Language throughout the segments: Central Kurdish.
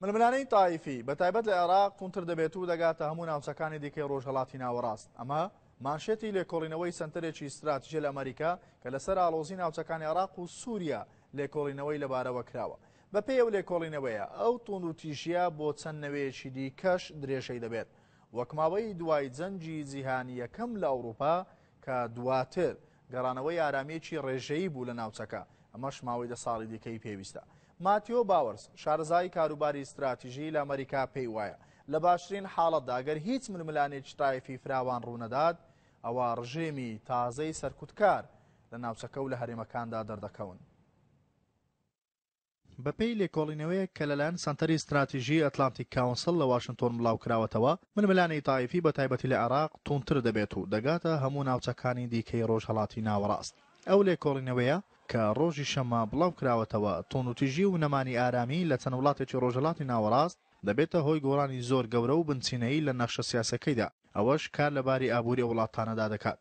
ململانێی تایفی، بە تایبەت لە عێراق، توندتر دەبێت و دەگاتە هەموو ناوچەکانی دیکەی ڕۆژهەڵاتی ناوەڕاست. ئەمە مانشێتی لێکۆڵینەوەی سەنتەرێکی ستراتیژیە لە ئەمەریکا کە لەسەر ئاڵۆزی ناوچەکانی عێراق و سووریا لێکۆڵینەوەی لەبارەوە کراوە. بەپێی ئەو لێکۆڵینەوەیە، ئەو توندوتیژییە بۆ چەند نەوەیەکی دیکەش درێژەی دەبێت، وەک ماوەی دوای جەنگی جیهانی یەکەم لە ئەوروپا کە دواتر گەڕانەوەی ئارامییەکی ڕێژەیی بوو لە ناوچەکە، ئەمەش ماوەی دە ساڵی دیکەی پێویستە. ماتیۆ باوەرز، شارەزای کاروباری ستراتیژی لە ئەمەریکا پێی وایە، لە باشترین حاڵەتدا گەر هیچ ململانێکی تایفی فراوان ڕوونەدات، ئەوا ڕژێمی تازەی سەرکوتکار لە ناوچەکە و لە هەرێمەکاندا دەردەکەون. بەپێی لێکۆڵینەوەیەک کە لەلایەن سەنتەری ستراتیژیی ئەتلانتیک کاونسڵ لە واشنتۆن بڵاوکراوەتەوە، ململانێی تایفی بە تایبەتی لە عێراق توندتر دەبێت و دەگاتە هەموو ناوچەکانی دیکەی ڕۆژهەڵاتی ناوەڕاست. ئەو لێکۆڵینەوەیە کە ڕۆژی شەممە بڵاوکراوەتەوە، توندوتیژی و نەمانی ئارامی لە چەند وڵاتێکی ڕۆژهەڵاتی ناوەڕاست دەبێتە هۆی گۆڕانی زۆر گەورە و بنچینەیی لە نەخشە سیاسیەکەیدا، ئەوەش کار لە باری ئابووری ئەو وڵاتانەدا دەکات.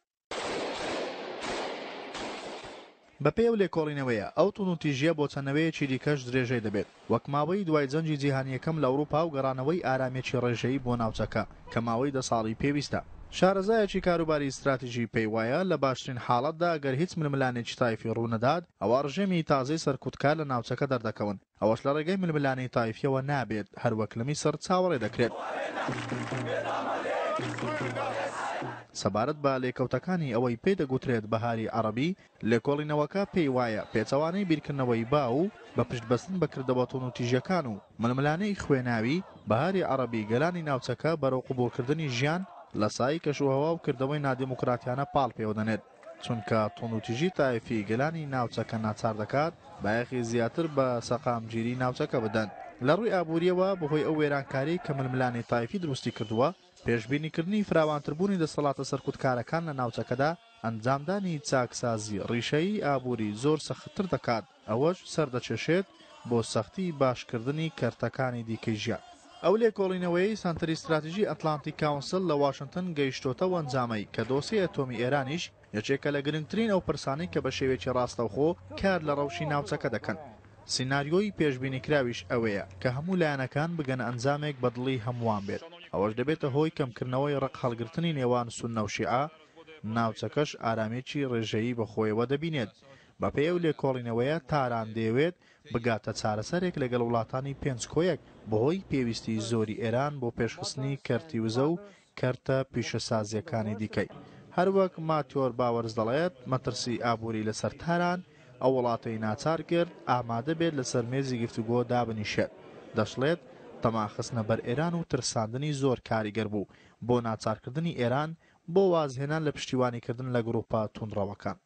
بەپێی ئەو لێکۆڵینەوەیە، ئەو توندوتیژییە بۆ چەند نەوەیەکی دیکەش درێژەی دەبێت، وەک ماوەی دوای جەنگی جیهانی یەکەم لە ئەوروپا و گەڕانەوەی ئارامییەکی ڕێژەیی بۆ ناوچەکە، کە ماوەی دە ساڵی پێویستە. شارەزایەکی کاروباری ستراتیژی پێی وایە، لە باشترین حاڵەتدا ئەگەر هیچ ململانێکی تایفی ڕوونەدات، ئەوا ڕژێمی تازەی سەرکوتکار لە ناوچەکە دەردەکەون، ئەوەش لە ڕێگەی ململانێی تایفییەوە نابێت، هەروەک لە میسر چاوەڕێ دەکرێت. سەبارەت بە لێکەوتەکانی ئەوەی پێی دەگوترێت بەهاری عەڕەبی، لێکۆڵینەوەکە پێی وایە پێچەوانەی بیرکردنەوەی باو و بە پشتبەستن بە کردەوە توندوتیژییەکان و ململانێی خوێناوی، بەهاری عەڕەبی گەلانی ناوچەکە بەرەو قبوڵکردنی ژیان لە سایەی کەشوهەوا و کردەوەی نادیموکراتیانە پاڵ پێوەدەنێت. چونکە توندوتیژی تایفی گەلانی ناوچەکە ناچار دەکات بایەخی زیاتر بە سەقامگیری ناوچەکە بدەن. لە ڕووی ئابوورییەوە بەهۆی ئەو وێرانکاریەی کە ململانێی تایفی دروستی کردووە، پێشبینیکردنی فراوانتربوونی دەسەڵاتە سەرکوتکارەکان لە ناوچەکەدا ئەنجامدانی چاکسازی ڕیشەیی ئابووری زۆر سەختتر دەکات، ئەوەش سەردەکێشێت بۆ سەختی باشکردنی کەرتەکانی دیکەی ژیان. ئەو لێکۆڵینەوەیەی سەنتەری ستراتیژی ئەتلانتیک کاونسڵ لە واشنتن گەیشتۆتە ئەو ئەنجامەی کە دۆسیەی ئەتۆمی ئێرانیش یەکێکە لە گرنگترین ئەو پرسانەی کە بە شێوەیەکی ڕاستەوخۆ کار لە ڕەوشی ناوچەکە دەکەن. سیناریۆی پێشبینیکراویش ئەوەیە کە هەموو لایەنەکان بگەنە ئەنجامێک بە دڵی هەمووان بێت، ئەوەش دەبێتە هۆی کەمکردنەوەی ڕق هەڵگرتنی نێوان سوننە و شیعە، ناوچەکەش ئارامییەکی ڕێژەیی بەخۆیەوە دەبینێت. بەپێی ئەو لێکۆڵینەوەیە تاران دەیەوێت بگاتە چارەسەرێک لەگەڵ وڵاتانی پێنج کۆیەک بەهۆی پێویستی زۆری ئێران بۆ پێشخستنی کەرتی وزە و کەرتە پیشەسازییەکانی دیکەی. هەروەک ماتیۆر باوەرز دەڵێت، مەترسی ئابووری لەسەر تاران ئەو وڵاتەی ناچار کرد ئامادە بێت لەسەر مێزی گفتوگۆ دابنیشێت. دەشڵێت، تەماع خستنە بەر ئێران و ترساندنی زۆر کاریگەر بوو بۆ ناچارکردنی ئێران بۆ وازهێنان لە پشتیوانیکردن لە گروپە توندڕەوەکان.